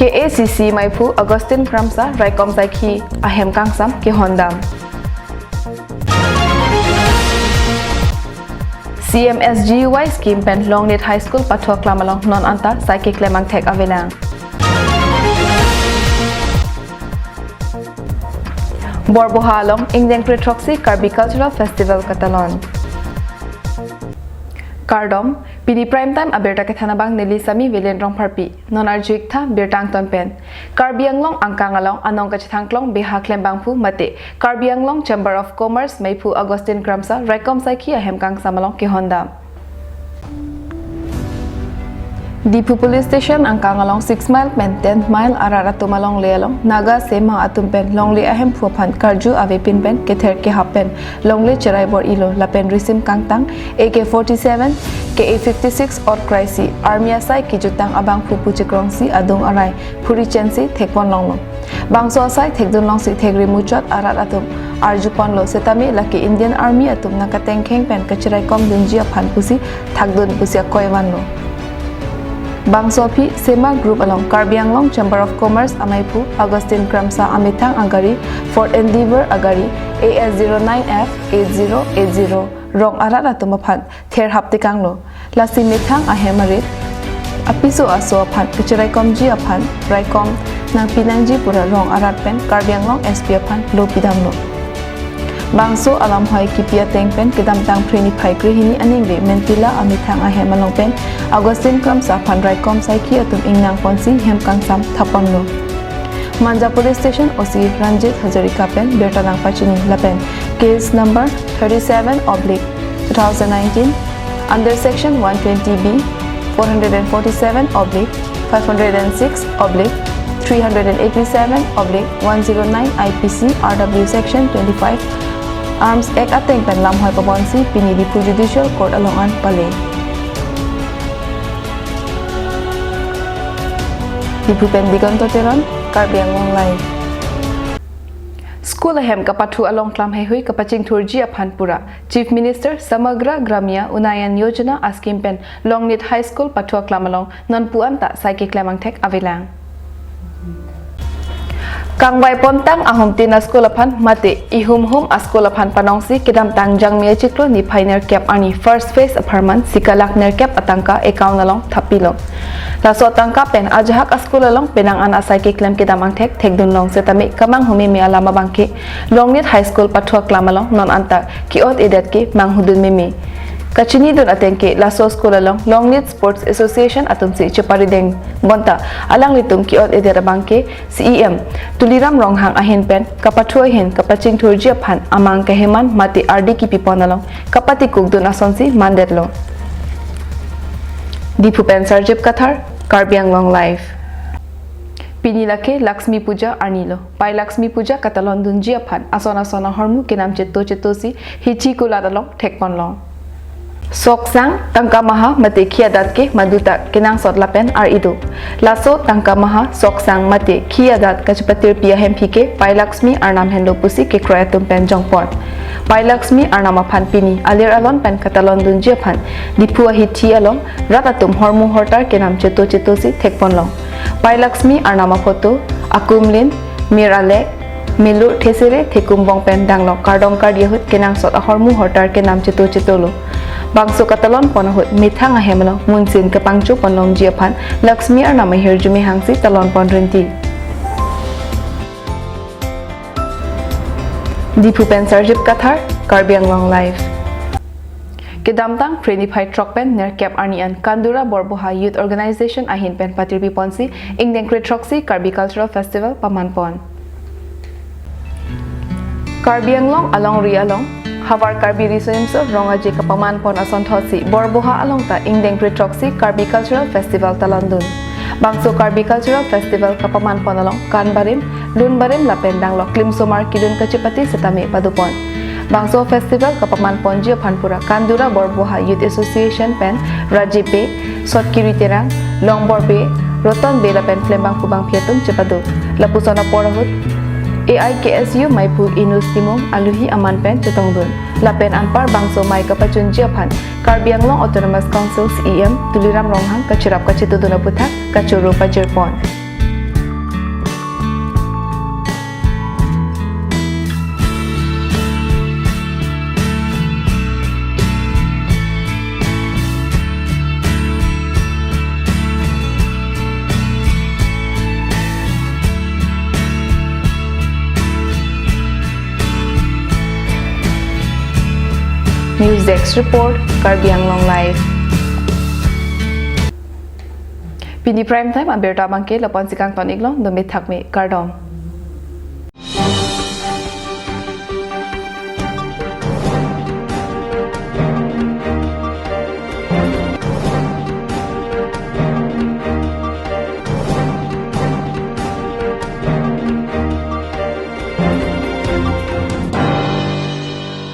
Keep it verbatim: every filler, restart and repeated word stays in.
A A C C maiphu Augustine Kramsa raikom saikhi ahem kangsam kehondam. C M S G U Y scheme pen Longnit High School pathu aklam along non anta sai keklem angthek avelang. Borboha along ingdeng kre throksi Karbi Cultural Festival katalon. Kardom, pini Prime Time abirta kethan abang neli Sami Velen Rongpharpi. Non arju-ik tha birta angton pen. Karbi Anglong angkang along anong kachethangklong beha klembangphu mate Karbi Anglong Chamber of Commerce maiphu Augustine Kramsa raikom saikhi ahem kangsam along kehondam. Diphu Police Station angkang along six mile pen ten mile arat atum alongle along Naga Sema atum pen longle ahemphu aphan karju avepin pen kether kehap pen longle cherai bor-ilo lapen risim kangtang A K forty-seven, K A fifty-six or kraisi army asai kejutang abangphu pu chekrongsi adung arai phuri chensi thekpon longlo. Bangso asai thekdun longsi thekri muchot arat atum arjuponlo setame lake Indian Army atum nangkatengkheng pen kachiraikom dunji aphan pusi thakdun pusi akoi vanlo. Bangso aphi Sema Group along Karbi Anglong Chamber of Commerce amaiphu Augustine Kramsa amethang agari Ford Endeavour agari A S zero nine F eight zero eight zero rong arat atum aphan therhap tekanglo. Lasi methang ahem arit apiso aso aphan kachiraikomji aphan raikom nangpi nangji pura rong arat pen Karbi Anglong S P aphan lo pidamlo. Bangso alamhoi kipi ateng pen kedamtang Phre niphai krehini aningve Mentila amethang ahem along pen Augustine Kramsa aphan raikom saikhi atum ingnangponsi hem kangsam thaponlo. Manja Police Station O C Ranjit Hazarika pen birta nangpachini lapen case number thirty-seven oblique two thousand nineteen under section one twenty B, four hundred and forty-seven oblique five hundred and six oblique three hundred and eighty-seven oblique one zero nine I P C R W section twenty-five Arms Act ateng pen lamhoi paponsi pini Diphu Judicial Court along an pale. Diphu pen Digonto Teron, Karbi Anglong Live. School ahem kapathu along klam heihui kapachingthurji aphan pura Chief Minister Samagra Gramya Unnayan Yojana a-scheme pen Longnit High School pathu aklam along nonpu anta sai keklem angthek avelang. Kangvai pontang ahumtin a-school aphan mate ihumhum a-school aphan panongsi kedamtang Jangmi achiklo niphai nerkep arni first phase apharman sika lakh nerkep atangka account along thapilo. Laso atangka pen ajahak a-school along penang an asai keklem kedam angthek thekdun long setame kamanghu meme alam abangke Longnit High School pathu aklam along non anta ke-ot edet ke manghudun meme. Kachinidun ateng ke laso school along Longnit Sports Association atumsi cheparideng bonta alanglitum ke-ot edet abangke C E M Tuliram Ronghang ahin pen kapathu ahin kapachingthurji aphan amang keheman mate ardi kipipon along kapatikukdun asonsi mandetlo. Diphu pen Sarjip Kathar, Karbi Anglong Live. Pini lake Lakshmi Puja arnilo. Pai Lakshmi Puja katalondunji aphan ason ason ahormu kenam cheto chetosi hichi kulat along thekponlong. Soksang, tangka maha mate khi adat ke maduta kenangsot lapen ar-ido. Laso tangka maha, soksang mate khi adat kachepatirpi ahemphi ke Pai Lakshmi Arnam henlo pusi kekroi atum pen jongpon. Pai Lakshmi Arnam aphan pini alir alon pen katalondunji aphan Diphu ahithi along rat atum hormu hortar kenam cheto chetosi thekponlong. Pai Lakshmi Arnam aphoto, akumlin, mir alek, milur thesere thekumbong pen danglok kardom kardi ahut kenangsot ahormu hortar kenam cheto chetolo. Bangso katalonpon ahut methang ahem along munsin kapangchoponlongji aphan Lakshmi Arnam ahirjume hangsi talonpon rinti. Diphu pen Sarjip Kathar, Karbi Anglong Live. Kedamtang Phre niphai throk pen nerkep arni an Kandura Borboha Youth Organization ahin pen patirpiponsi ingdeng kre throksi Karbi Cultural Festival pamanpon. Karbi Anglong alongri along Havar Karbi Riso Nimso Rong Aje kapamanpon asonthotsi Borboha along ta ingdeng kre throksi Karbi Cultural Festival talondun. Bangso Karbi Cultural Festival kapamanpon along kan barim, lun barim lapen danglok klimsomar kidun kachepate setame padopon. Bangso festival kapamanponji aphan pura Kandura Borboha Youth Association pen Rajiv Bey, Sotkiri Terang, Longbor Bey, Roton Bey lapen klembangphu bangphi atum chepado. Lapuson apor ahut A I K S U maiphu Inus Timung aluhi aman pen chetongdun. Lapen anpar bangso mei kapachunji aphan Karbi Anglong Autonomous Council C E M Tuliram Ronghang kacherap kachetudun aputhak kachoro pajirpon. News Desk Report, Karbi Anglong Live. Pini Prime Time abirta abangke lapu-ansi kangton-iklo, dome thakme, kardom.